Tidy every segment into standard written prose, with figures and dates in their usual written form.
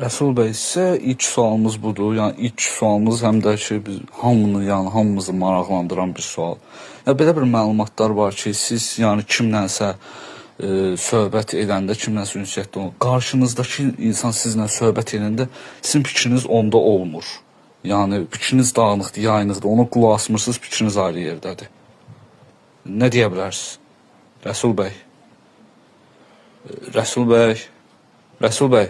Rəsul bəy, sizə ilk sualımız budur. Yəni ilk sualımız həm də ki biz hamını, yəni hamımızı maraqlandıran bir sual. Ya belə bir məlumatlar var ki, siz yəni kimlənsə söhbət edəndə, kimlənsə ünsiyyətdə olun, qarşınızdakı insan sizinlə söhbət edəndə sizin fikriniz onda olmur. Yəni fikriniz dağınıqdır, yayınıqdır. Ona qulaq asmırsınız, fikriniz ayrı yerdədir. Nə deyə bilərsiniz? Rəsul bəy. Rəsul bəy. Rəsul bəy.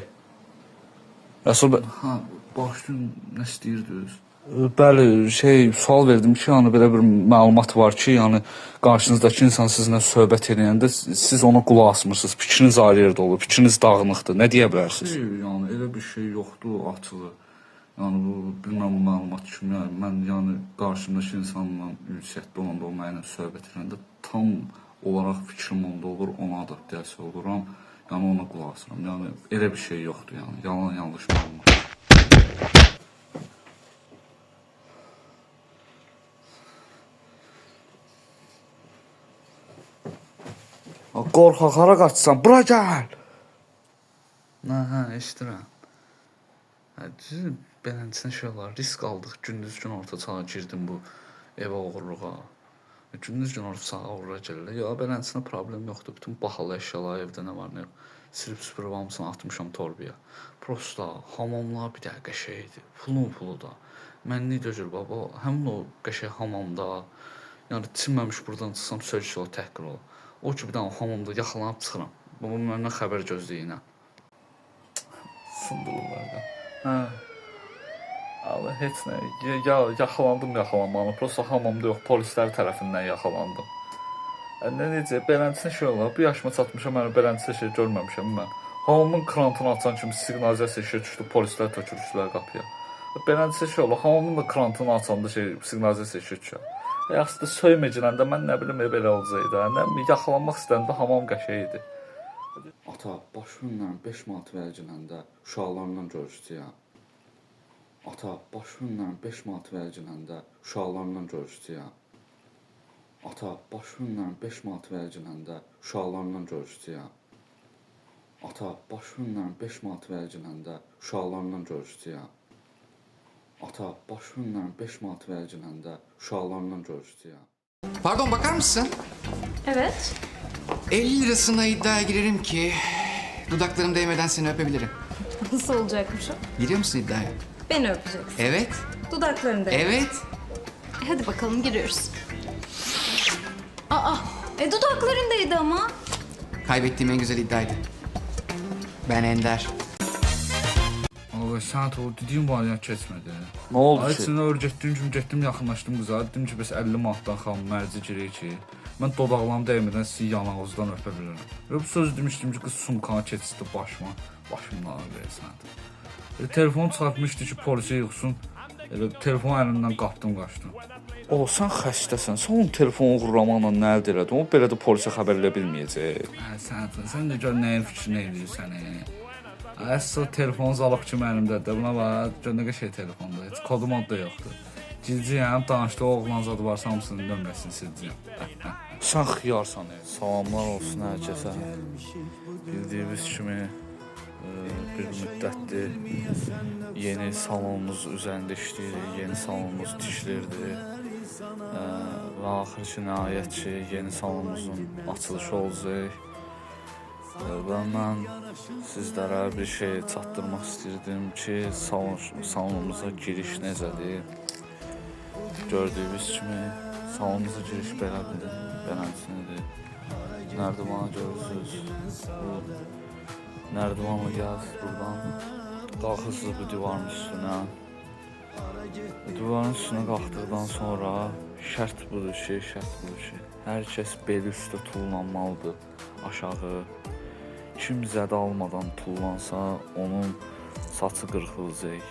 Rəsul bəy. Ha, başlayın, nə istəyirdiniz? Bəli, şey sual verdim ki, yəni belə bir məlumat var ki, yəni qarşınızdakı insan sizinlə söhbət edəndə siz ona qulaq asmırsınız, fikriniz ayrı yerdə olur, fikriniz dağınıqdır. Nə deyə bilərsiniz? Xeyr, yəni elə bir şey yoxdur açığı. Yəni bu bilmirəm bu məlumat kimi, yəni mən yəni qarşımdakı insanla ünsiyyətdə olanda, o mənimlə söhbət edəndə tam olaraq fikrim onda olur, ona adaptasiya oluram. Yəni ona qulaq asıram. Yəni elə bir şey yoxdur yəni. Yalan yanlış məlumat. Qorxaq hara qaçsan? Bura gəl. Hə, hə, eşidirəm. Hə, düzdür, beləsinə şey olar. Risk aldıq, gündüz gün orta çağa girdim bu evə oğurluğa. Gündüz gün orta çağa oğurluğa gəlirlər. Ya beləsinə problem yoxdur. Bütün bahalı əşyalar evdə nə var, nə yox. Silib süpürüb hamısını atmışam torbaya. Prosta hamamlar bir dənə qəşəng idi. Pulun pulu da. Mən nə cür baba, həmin o qəşəng hamamda, yəni çimməmiş burdan çıxsam söz olar, təhqir olar. O ki bir dənə hamamda yaxalanıb çıxıram. Baba məndən xəbər gözləyinə. Sındırırlar da. Hə. Allah heç nə. Ya, yaxalandım yaxalanmalı. Prosta hamamda yox, polislər tərəfindən yaxalandım. Nə necə, beləsinə şey olar. Bu yaşıma çatmışam, mən beləsinə şey görməmişəm mən. Hamamın krantını açan kimi siqnalizasiya işə düşdü, polislər tökülüşdülər qapıya. Beləsinə şey olar. Hamamın da krantını açanda şey siqnalizasiya işə düşər. Yaxşısı da söyməcələndə mən nə bilim belə olacaqdı. Nə bilim, yaxalanmaq istəyəndə hamam qəşəng idi. Ata, başımla 5 manat vərgiləndə uşaqlarla görüşdüyəm. Ata, başımla 5 manat vərgiləndə uşaqlarla görüşdüyəm. Ata, başımla 5 manat vərgiləndə uşaqlarla görüşdüyəm. Ata, başımla 5 manat vərgiləndə uşaqlarla görüşdüyəm. Ata, başımla 5 manat vərgiləndə uşaqlarla görüşdüyəm. Pardon, bakar mısın? Evet. 50 lirasına iddiaya girerim ki dudaklarım değmeden seni öpebilirim. Nasıl olacakmış o? Giriyor musun iddiaya? Beni öpeceksin. Evet. Dudaklarını da. Evet. Hadi bakalım giriyoruz. Aa, dudaklarındaydı ama. Kaybettiğim en güzel iddiaydı. Ben Ender. Allah sənət o dediyim variant keçmədi. Nə oldu Ay ki? içinə örgətdiyim kimi getdim, yaxınlaşdım qıza. Dedim ki, bəs 50 manatdan xanım mərci girir ki, mən dodaqlarım dəymədən sizi yanağınızdan öpə bilirəm. Və bu söz demişdim ki, qız sumkanı keçirdi başıma. Başımdan ağrıyır sənət. Telefonu çıxartmışdı ki, polisi yığsın. Elə telefonu əlimdən qapdım, qaçdım. O, sən xəstəsən. Sən onun telefonu oğurlamaqla nə əldə elədin? O belə də polisə xəbər elə bilməyəcək. Hə, sən də gör nəyin fikrini eləyirsən. Əsl telefon zalıq kimi əlimdədir. Buna bax, gör nə qəşəng telefondur. Heç kodu mod da yoxdur. Girəcəyəm, danışdığı oğlan zadı varsa hamısının nömrəsini siləcəyəm. Sən xiyarsan. Salamlar olsun hər kəsə. Bildiyiniz kimi bir müddətdir yeni salonumuz üzərində işləyirik, yeni salonumuz tikilirdi. Və axır ki, nəhayət ki, yeni salonumuzun açılışı olacaq. Və mən sizlərə bir şey çatdırmaq istirdim ki, salonumuza giriş necədir? Gördüyünüz kimi salonumuza giriş belədir, belənsinidir. Nərdivanı görürsünüz. Bu nərdivanla gəlsiz buradan. Qalxırsınız bu divarın üstünə. Divarın üstünə qalxdıqdan sonra şərt budur ki, hər kəs beli üstə tullanmalıdır aşağı. Kim zədə almadan tullansa, onun saçı qırxılacaq.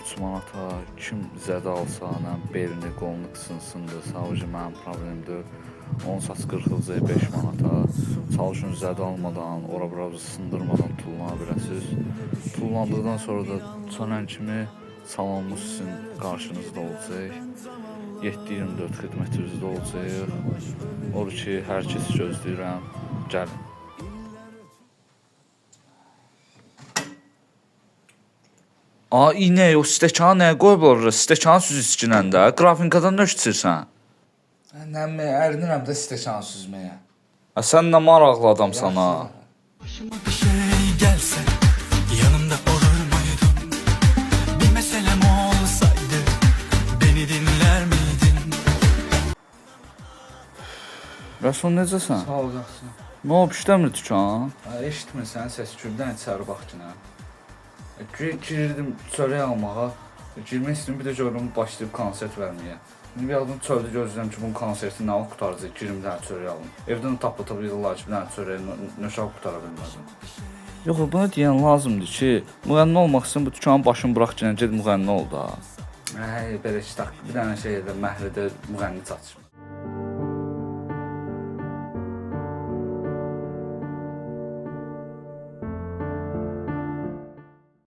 3 manata kim zədə alsa, nə belini, qolunu qısınsındır, sadəcə mənim problemdir. Onun saçı qırxılacaq 5 manata. Çalışın zədə almadan, ora-bura sındırmadan tullana biləsiniz. Tullandıqdan sonra da sönən kimi salonumuz sizin qarşınızda olacaq. 7/24 xidmətinizdə olacaq. Odur ki, hər kəsi gözləyirəm. Gəlin. A, inək, o stəkanı nəyə qoyublar ora? Stəkanı süz içkinəndə, qrafinkadan nöş içirsən? Nəmi, ərinirəm də stəkanı süzməyə. A, sən nə maraqlı adamsan ha. Başıma bir şey gelse yanımda olur muydun? Bir meselem olsaydı beni dinler miydin? Rəsul necəsən? Sağ ol, yaxşı. Nə olub işləmir dükan? Ha, eşitmirsən səs kübdən içəri bax ki, nə? Girirdim çörək almağa. Girmək istəyirdim, bir də görürüm başlayıb konsert verməyə. İndi bir adam çöldə gözləyirəm ki, bunun konserti nə vaxt qurtaracaq, girim bir dənə çörək alım. Evdən tapı-tapı yığırlar ki, bir dənə çörək nöşab qurtara bilmədim. Yox, buna deyən lazımdır ki, müğənni olmaq istəyirsən bu dükanın başını burax ki, get müğənni ol da. Ay, belə iştah, bir dənə şey də məhəllədə müğənni çatışmır.